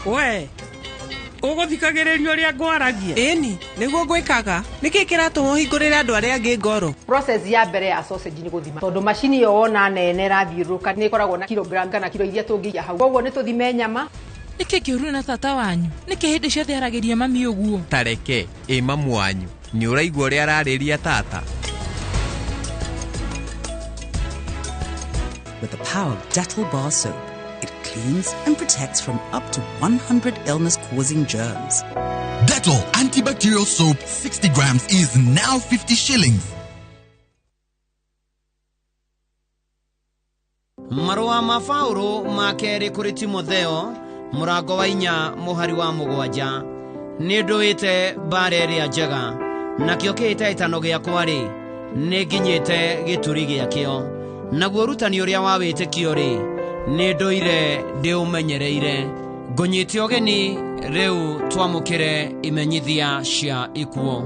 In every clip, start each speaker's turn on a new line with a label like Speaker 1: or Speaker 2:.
Speaker 1: We ũgũthikagĩrĩria ũrĩa ngwaragia?
Speaker 2: Ĩni, nĩguo ngwĩkaga. Nĩkĩ kĩratũma ũhingũrĩre andũ arĩa angĩ ngoro?
Speaker 3: Process ya mbere ya sausage nĩ gũthima, tondũ macini ĩyo wona nene ĩrathiũrũrũka nĩ ĩkoragwo na kilogram kana kilo iria tũngĩiya hau. Koguo nĩ tũthime nyama.
Speaker 4: Nĩkĩ kĩũru na tata wanyu? Nĩkĩ hĩndĩ ciothe aragĩria mami ũguo?
Speaker 5: Tareke ĩ mamu wanyu, nĩ ũraigua ũrĩa ararĩria tata?
Speaker 6: With the power of Dettol bar soap, it cleans and protects from up to 100 illness-causing germs.
Speaker 7: Dettol antibacterial soap 60 grams is now 50 shillings.
Speaker 8: Marũa ma Paũlũ ma kerĩ kũrĩ Timotheo mũrango wa 4 mũhari wa 7. Nĩ ndũĩte mbara ĩrĩa njega, nakĩo kĩhĩtahĩtano gĩakwa-rĩ, nĩ nginyĩte gĩturi gĩakĩo. Naguo ũrutani ũrĩa wa wĩtĩkio-rĩ, nĩ ndũire ndĩũmenyereire. Ngũnyite ũgeni rĩu twamũkĩre imenyithia cia ikuũ.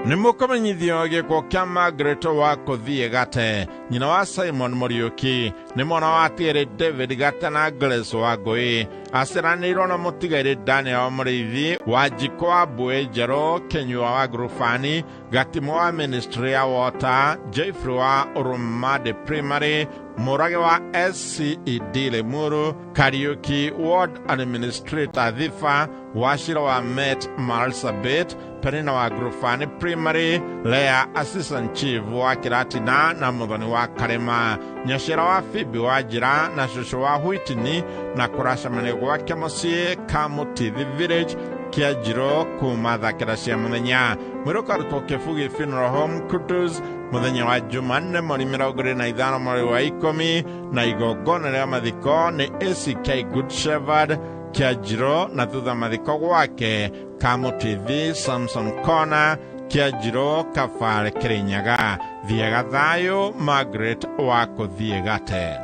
Speaker 9: Nĩ mũkũmenyithio gĩkuũ kĩa Margaret wa kũthiĩ Gate, nyina wa Simon Mũriũki, nĩ mwana wa Thierry David Gate na Grace wa Ngũi. Aciaranĩirwo na mũtigairĩ Daniel Mũrĩithi wa Njiko wa Mbũĩ Njerũ, Kĩnyua wa Ngurubani, Gatimo wa Ministry ya Water, Jeffrey wa Ũrũmande Primary, Mũrage wa SCED Limuru, Kariuki Ward Administrator Thiba, Wachira wa Met Marsabit, Penina wa Ngurubani Primary, Lea Assistant Chief wa Kiratina na Muthoni wa Karema, Nyacĩra wa Phoebe wa Njĩra na cũcũ wa Whitney, na kũracemania gwake mũciĩ Kamũtithi Village kĩa Njirũ kuma thaa kenda cia mũthenya. Mwĩrĩ ũkarutwo Kĩbugi Funeral Home Kudus mũthenya wa Jumanne mweri 25 mweri wa 10, na igongona rĩa mathiko nĩ ACK Good Shepherd kĩa Njirũ, na thutha mathiko gwake Kamũtithi Samson Corner kĩa Njirũ Kabare Kĩrĩnyaga. Thiaga thayũ Margaret wa kũthiĩ Gate.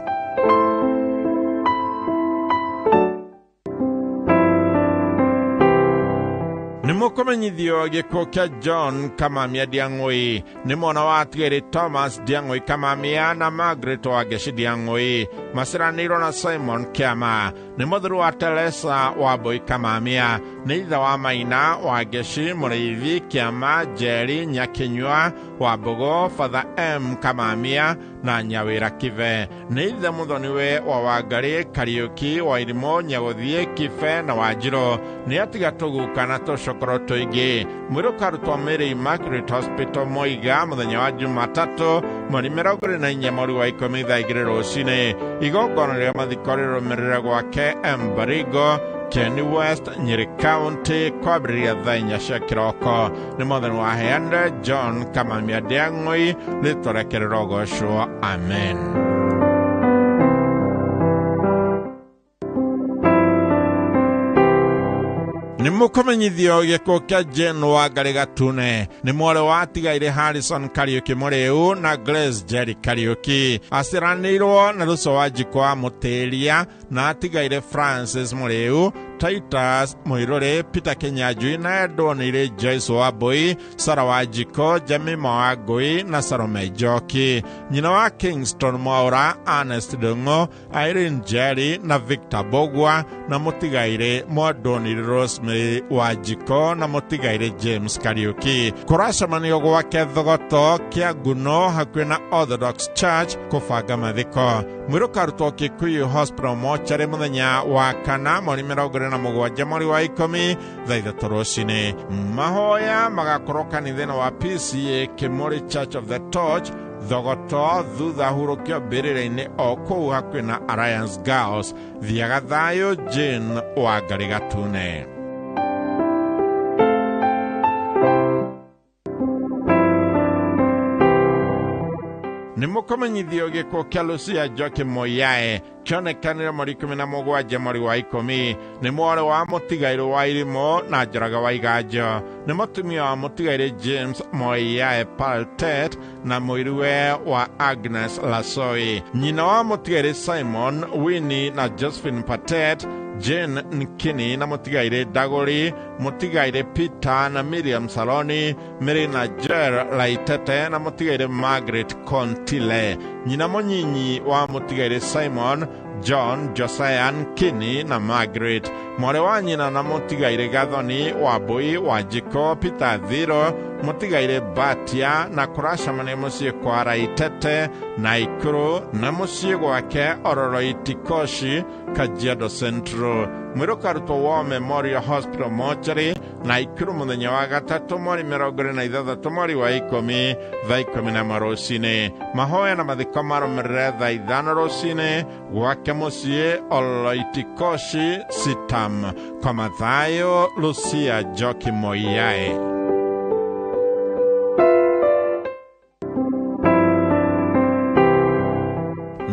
Speaker 9: Nĩ mũkũmenyithio gĩkuũ kĩa John Kamamia Ndiang'ũi, nĩ mwana wa Atigĩrĩ Thomas Ndiang'ũi Kamamia na Margaret wa Ngeci Ndiang'ũi, maciaranĩirwo na Simon Kĩama, nĩ mũthuri wa Teresa wa Mbũi Kamamia, nĩ ithe wa Maina wa Ngeci Mũrĩithi Kĩama Njeri Nyakĩnyua wa Mbũgũ Father M Kamamia na Nyawĩra Kibe, nĩ ithe mũthoniwe wa Wangarĩ Kariũki wa Irimũ Nyagũthiĩ Kibe na Wanjirũ, nĩ atiga tũguka na tũcokoro tũingĩ. Mwĩrĩ ũkarutwo Mary Immaculate Hospital Moiga mũthenya wa Jumatatũ mweri 24 mweri wa 10 thaa 2 rũcinĩ. Igongona rĩa mathiko rĩrũmĩrĩre gwake M Baringo Kieni West Nyeri County kwambĩrĩria thaa 4 cia kĩroko. Nĩ mwathani waheanire John Kamamia Ndiang'ũi, rĩtwa rĩake rĩrogocwo. Amen. Nĩ mũkũmenyithio gĩkuũ kĩa Jane Wangarĩ Gatune, nĩ mwarĩ wa atigairĩ Harrison Kariũki Mũrĩu na Grace Jerry Kariũki, aciaranĩirwo na Rũco wa Njiko wa Mũtĩria na atigairĩ Francis Mũrĩu, Titus Mũirũrĩ, Peter Kĩnyanjui na Edwonĩirĩ Joyce wa Mbũi, Sarah wa Njiko, Jemima wa Ngũi na Salome Njoki, nyina wa Kingston Mwaũra, Ernest Ndung'u, Irene Jerry na Victor Bogwa, na mũtigairĩ Mwendonĩirĩ Rosemary wa Njiko na mũtigairĩ James Kariũki. Kũracemanio gwake Thogoto kĩa Nguno hakuhĩ na Orthodox Church kũbanga mathiko. Mwĩrĩ ũkarutwo Kikuyu Hospital mocarĩ mũthenya wa kana mweri 27 mweri wa 10 thaa 3 rũcinĩ. Mahoya magakorwo kanitha-inĩ wa PCA Kĩmũrĩ Church of the Torch Thogoto, thutha hurũkio mbĩrĩra-inĩ o kũu hakuhĩ na Alliance Girls. Thiaga thayũ Jane Wangarĩ Gatune. Nĩ mũkũmenyithio gĩkuũ kĩa Lucia Njoki Moyae kĩonekanire mweri 17 mweri wa 10, nĩ mwarĩ wa mũtigairĩ wa Irimũ na Njoroge wa Iganjo, nĩ mũtumia wa mũtigairĩ James Moyae Paltet na mũiruwe wa Agnes Lasoi, nyina wa mũtigairĩ Simon Winnie na Josephine Patet, Jane Nkini na mũtigairĩ Ndagũri, mũtigairĩ Peter na Miriam Saloni, Mary na Jer Laitete na mũtigairĩ Margaret Kontile, nyina mũnyinyi wa mũtigairĩ Simon, John, Josiah Nkini na Margaret, mwarĩ wa nyina na mũtigairĩ Gathoni Wambui Wanjikũ, Peter Thiro, mũtigairĩ Batia na kũracemania mũciĩ kwa Raitete na Ikuru na mũciĩ gwake Ororoitikoshi, Kajiado Central. Mwĩrĩ ũkarutwo wa Memorial Hospital Mortuary na Ikuru mũthenya wa gatatũ mweri 26 mweri wa 10 thaa 11 rũcinĩ. Mahoya na mathiko marũmĩrĩre thaa 5 rũcinĩ gwake mũciĩ Oloitikoshi Sitam. Kwa Mathayo Lucia Njoki Moiyae.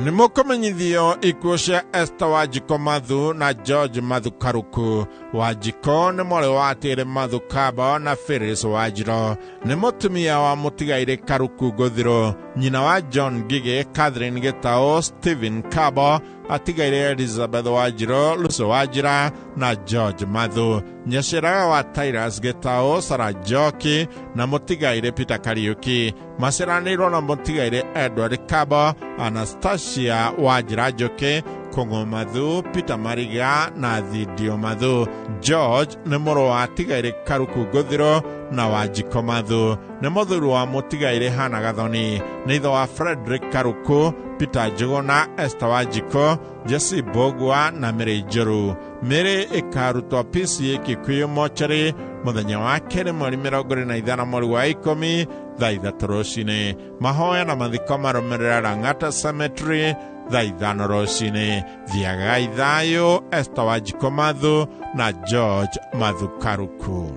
Speaker 9: Nĩ mũkũmenyithio ikuũ cia Esther Wanjikũ Mathu na George Mathu Karuku. Wanjikũ nĩ mwarĩ wa Atĩrĩ Mathu Kabo na Phyllis Wanjiro. Nĩ mũtumia wa mũtigairĩ Karuku Ngũthirũ, nyina wa John Ngigĩ, Catherine Gĩtaũ, Stephen Kabo, atigairĩ Elizabeth Wanjiro, Lucy Wanjira na George Mathu. Nyaciaraga wa Tyrus Gĩtaũ, Sarah Njoki na mũtigairĩ Peter Kariuki. Maciaranĩirwo na mũtigairĩ Edward Kabo, Anastasia Wanjira Njũkĩ, Kũng'ũ Mathu, Peter Mariga na Thidio Mathu. George nĩ mũrũ wa atigairĩ Karuku Ngũthirũ na Wanjikũ Mathu. Nĩ mũthuri wa mũtigairĩ Hana Gathoni. Nĩ ithe wa Frederick Karuku, Peter Njũgũna, Esther Wanjikũ, Jesse Mbũgua na Mary Njũru. Mĩrĩ ĩkarutwo PCA Kikuyu Mortuary mũthenya wa kerĩ mweri 25 mweri wa 10 thaa 3 rũcinĩ. Mahoya na mathiko marũmĩrĩra Lang'ata Cemetery thaa 5 rũcinĩ. Thiagai thayũ Esther Wanjikũ Mathu na George Mathu Karuku.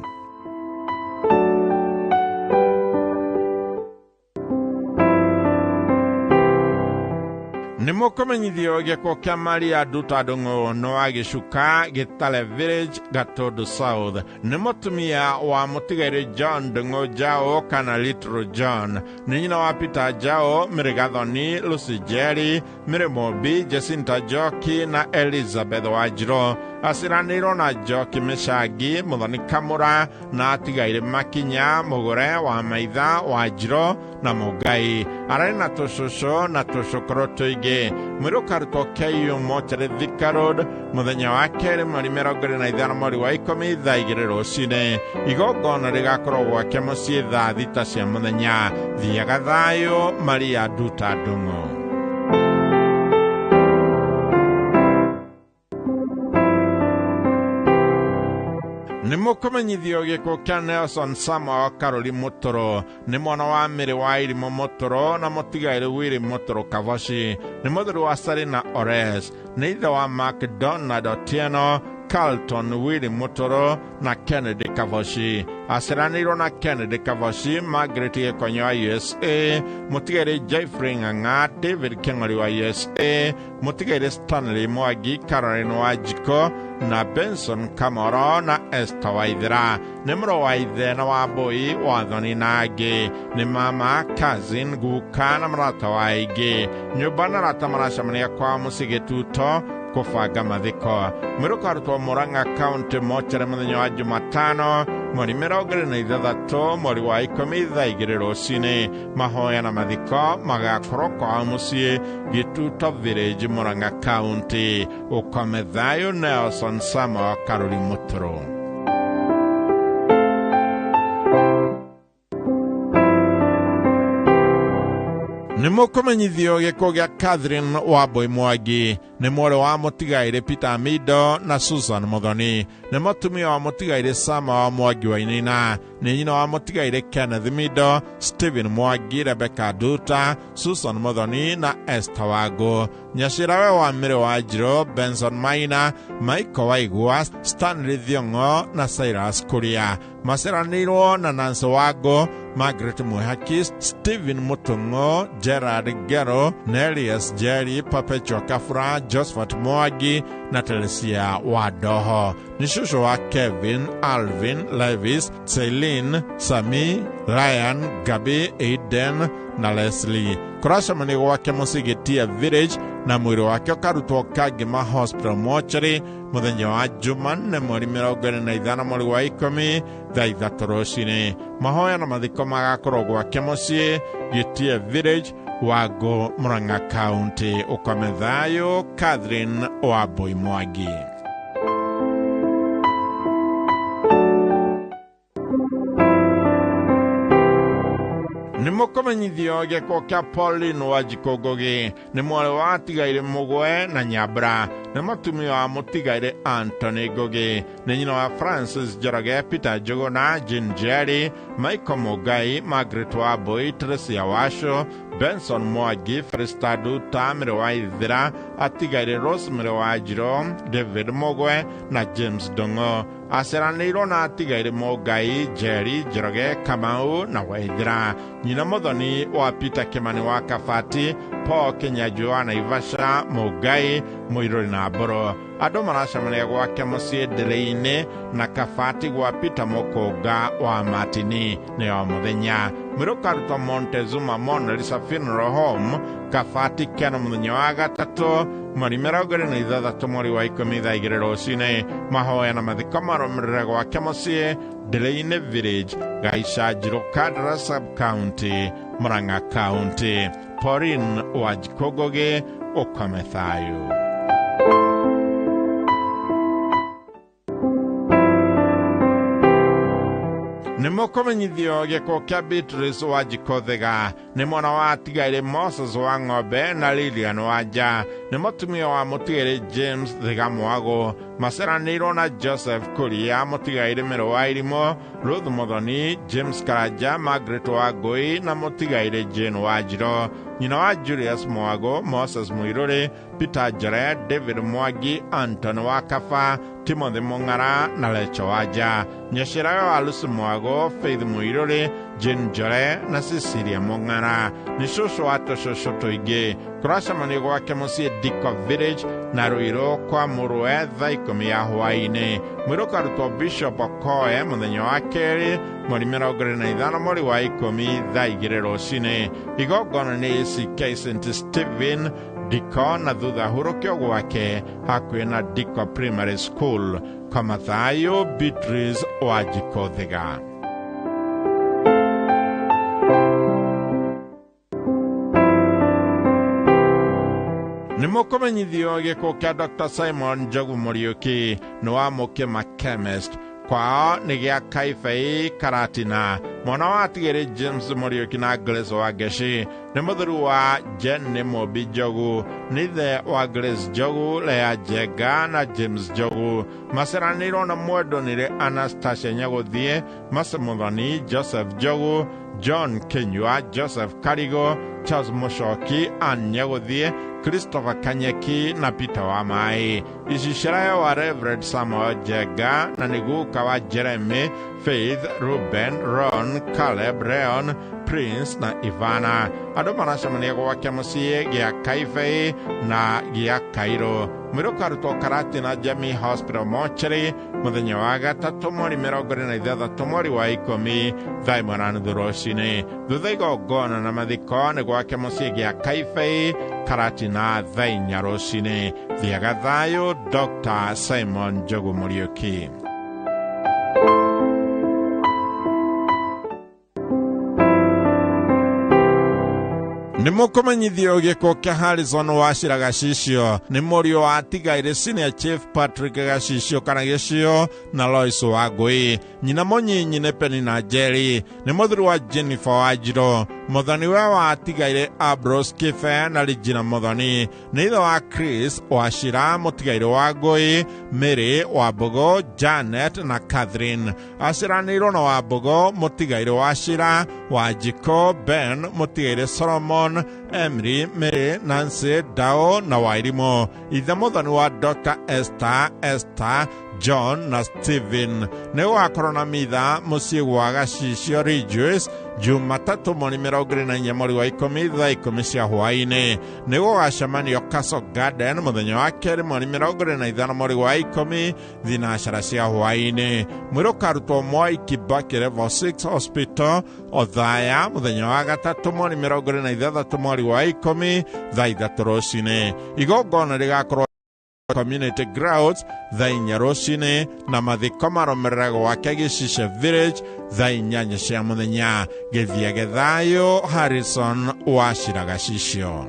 Speaker 9: Nĩ mũkũmenyithio gĩkuũ kĩa Maria Nduta Ndung'u nĩ wa Gĩcuka, Gĩtale Village, Gatundu South. Nĩ mũtumia wa mũtigairĩ John Ndung'u Njaũ kana Little John. Nĩ nyina wa Peter Njaũ, Mary Gathoni, Lucy Njeri, Mary Mũmbi, Jacinta Njoki na Elizabeth Wanjirũ. Aciaranĩirwo na Njoki Mĩcangi, Mũthoni Kamũra na atigairĩ Makinya, Mũgũre wa Maitha, Wanjirũ na Mũngai. Ararĩ na tũcũcũ na tũcũkũrũ tũingĩ. Mwĩrĩ ũkarutwo KU Mortuary Thika Road mũthenya wa kerĩ mweri 25 mweri wa 10 thaa 2 rũcinĩ. Igongona rĩgakorwo gwake mũciĩ thaa 6 cia mũthenya. Thiaga thayũ Maria Nduta Ndung'u. Nĩ mũkũmenyithio gĩkuũ kĩa Nelson Samuel Karoli Mũtũrũ. Nĩ mwana wa Mĩrĩ wa Irimũ Mũtũrũ na mũtigairĩ Willy Mũtũrũ Kavoci. Nĩ mũthuri wa Sarina Ores. Nĩ ithe wa MacDonald Otieno, Carlton Willy Mũtũrũ na Kennedy Kavoci. Aciaranĩirwo na Kennedy Kavoci, Margaret Gĩkonyo wa USA, mũtigairĩ Jeffrey Ng'ang'a, David Kĩng'ori wa USA, mũtigairĩ Stanley Mwangi, Caroline Wanjikũ na Benson Kamoro na Esther Waithera. Nĩ mũrũ wa ithe na wa Mbũi, Wathoni na angĩ. Nĩ mama, cousin, guka na mũrata wa aingĩ. Nyũmba na arata maracemania kwa mũciĩ Gĩtuto kũbanga mathiko. Mwĩrĩ ũkarutwo Murang'a County Mortuary mũthenya wa Jumatano mweri 26 mweri wa 10 thaa 2 rũcinĩ. Mahoya na mathiko magakorwo kwa mũciĩ Gĩtuto Village, Murang'a County. Ũkome thayũ Nelson Samuel Karoli Mũtũrũ. Nĩ mũkũmenyithio gĩkuũ gĩa Catherine Wambui Mwangi. Nĩ mwarĩ wa mũtigairĩ Peter Mido na Susan Muthoni. Nĩ mũtumia wa mũtigairĩ Sama wa Mwangi wa Inina. Nĩ nyina wa mũtigairĩ Kenneth Mido, Stephen Mwangi, Rebecca Duta, Susan Muthoni na Esther Wangu. Nyaciarawe wa Mĩrĩ wa Njirũ, Benson Maina, Michael Waigua, Stanley Thiong'o na Cyrus Kuria. Maciaranĩirwo na Nancy Wangu, Margaret Mwihaki, Stephen Mutung'o, Gerard Gero, Nelius Jerry, Perpetua Kafura, Josephat Mwangi na Teresia Wadoho. Ni shosho wa Kevin, Alvin, Levis, Celine, Sami, Ryan, Gabi, Aiden na Leslie. Kũracemania gwake mũciĩ Gĩtia Village, na mwĩrĩ wake ũkarutwo Kangema Hospital mortuary mũthenya wa Jumanne mweri 25 mweri wa 10 thaa 3 rũcinĩ. Mahoya na mathiko magakorwo gwake mũciĩ Gĩtie Village, Wago, Murang'a County. Ũkome thayũ. Catherine Wambui Mwangi. Nĩ mũkũmenyithio gĩkuũ kĩa Pauline Wanjikũ Ngugi nĩ mwarĩ wa atigaire Mũgwe na Nyambura, nĩ mũtumia wa mũtigaire Anthony Ngugi, nĩ nyina wa Francis Njoroge, Peter Njuguna, Jean Jerry, Michael Mugai, Margaret Wambui, Teresia Washo, Benson Mwangi, Felista Nduta, Mĩrĩ wa Ithira, atigaire Rosemary Wanjirũ, David Mũgwe na James Ndung'u. Aceranĩirwo na atigaire Mũngai, Jerry Njoroge, Kamau na Waithira. Nyina mũthoni wa Peter Kimani wa Kabati, Paul Kinyanjui wa Naivasha, Mũngai, Mũirũrĩ na Mbũrũ. Andũ maracemania gwake mũciĩ Ndĩrĩ-inĩ na Kabati gwa Peter Mũkũnga wa Matini nĩ o mũthenya. Mwĩrĩ ũkarutwo Montezuma Mona Lisa Funeral Home, Kabati, Keno mũthenya wa gatatũ mweri 26 mweri wa 10 thaa 2 rũcinĩ. Mahoya na mathiko marũmĩrĩre gwake mũciĩ Ndĩrĩ-inĩ Village, Gaicanjirũ, Kandara Sub-County, Murang'a County. Pauline Wanjikũ Ngugi, ũkome thayũ. Nĩ mũkũmenyithio gĩkuũ kĩa Beatrice Wanjikũ Thiga nĩ mwana wa atigaire Moses wa Ng'ombe na Lilian Wanja, nĩ mũtumia wa mũtigaire James Thiga Mwago. Maceranĩirwo na Joseph Kuria, mũtigaire Mĩrũ wa Irimũ, Ruth Muthoni, James Karanja, Margaret Wangũi na mũtigaire Jane Wanjirũ, nyina wa Julius Mwago, Moses Muirũrĩ, Peter Njore, David Mwangi, Anton wa Kaba, Timothy Mung'ara na Lecho Wanja. Nyacĩrawe wa Lucy Mwago, Faith Muirũrĩ, Jane Njore na Cecilia Mung'ara. Nĩ cũcũ wa tũcũcũ tũingĩ. Kũracemanio gwake mũciĩ Diko Village na Ruiru kwa mũrũwe thaa 10 ya hwaĩ-inĩ. Mwĩrĩ ũkarutwo Bishop Okoe mũthenya wa kerĩ mweri 25 mweri wa 10 thaa 2 rũcinĩ. Igongona nĩ ACK St Stephen Diko na thutha hurũkio gwake hakuhĩ na Diko Primary School. Koma thayũ. Beatrice Wanjikũ Thiga. Nĩ mũkũmenyithio gĩkuũ kĩa Dr. Simon Njogu Mũriũki nĩ wa Mũkĩma Chemist. Kwao nĩ gĩa Kaibei Karatina. Mwana wa atigĩrĩ James Mũriũki na Grace Wangeci nĩ mũthuri wa Jenny Mũmbi Njogu, nĩ ithe wa Grace Njogu, Lea Njenga na James Njogu. Maceranĩirwo na mwendonire Anastasia Nyagũthiĩ, Mercy Muthoni, Joseph Njogu, John Kinyua, Joseph Karigo, Charles Mũcoki, Ann Nyagũthiĩ, Christopher Kanyeki na Peter Wamai. Icicirayo wa Reverend Samuel Njenga na nĩ guka wa Jeremy, Faith, Ruben, Ron, Caleb, Leon, Prince na Ivana. Andũ maracemania gwake mũciĩ gĩa Kaibei na gĩa Kairũ. Mwĩrĩ ũkarutwo Karatina Jamii Hospital mortuary mũthenya wa gatatũ mweri 26 mweri wa 10 thaa 1:30 rũcinĩ. Thutha igongona na mathiko nĩ gwake mũciĩ gĩa Kaibei Karatina thaa 4 rũcinĩ. Thiaga thayũ. Dr. Simon Njogu Mũriũki. Nĩ mũkũmenyithio gĩkuũ kĩa Harrison Wachira Gacicio nĩ mũriũ wa atigaire Senior Chief Patrick Gacicio kana Gĩcio na Lois Wangũi. Nyina mũnyinyi nĩ Penina Njeri, nĩ mũthuri wa Jennifer Wanjirũ. Mũthoni we wa atigaire Ambrose Kibe na Regina Mũthoni, nĩ ithe wa Chris Wachira, mũtigaire Wangũi, Mary Wambũgũ, Janet na Catherine. Aciranĩirwo na Wambũgũ, mũtigaire Wachira, Wanjikũ, Ben, mũtigaire Solomon, Emily, Mary, Nancy, Dao na Wairimũ. Ithe mũthoni wa Dr. Esther, Esther, John na Stephen. Nĩ gũgakorwo na mitha mũciĩ gwa Gacicio Rejoice, Jumatatũ mweri 24 mweri wa 10 thaa 10 cia hwaĩ-inĩ. Nĩ gũgacemanio Castle Garden mũthenya wa kerĩ mweri 25 mweri wa 10 thinacara cia hwaĩ-inĩ. Mwĩrĩ ũkarutwo Mwai Kibaki Level 6 Hospital Othaya mũthenya wa gatatũ mweri 26 mweri wa 10 thaa 3 rũcinĩ. Igongona rĩgakorwo Community Grounds thaa 4 rũcinĩ na mathiko marũmĩrĩra gwake Gĩcicio Village thaa 8 cia mũthenya. Gĩthiage thayũ. Harrison Wachira Gacicio.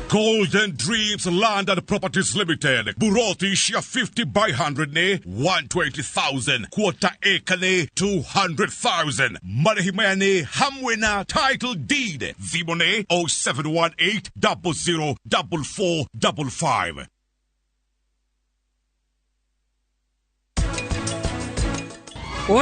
Speaker 10: Golden Dreams Land and Properties Limited. Buroti share 50 by 100 ne 120,000. Quarter acre ne 200,000. Marĩhi ne hamwe na title deed. Thimũ nĩ 0718 004455.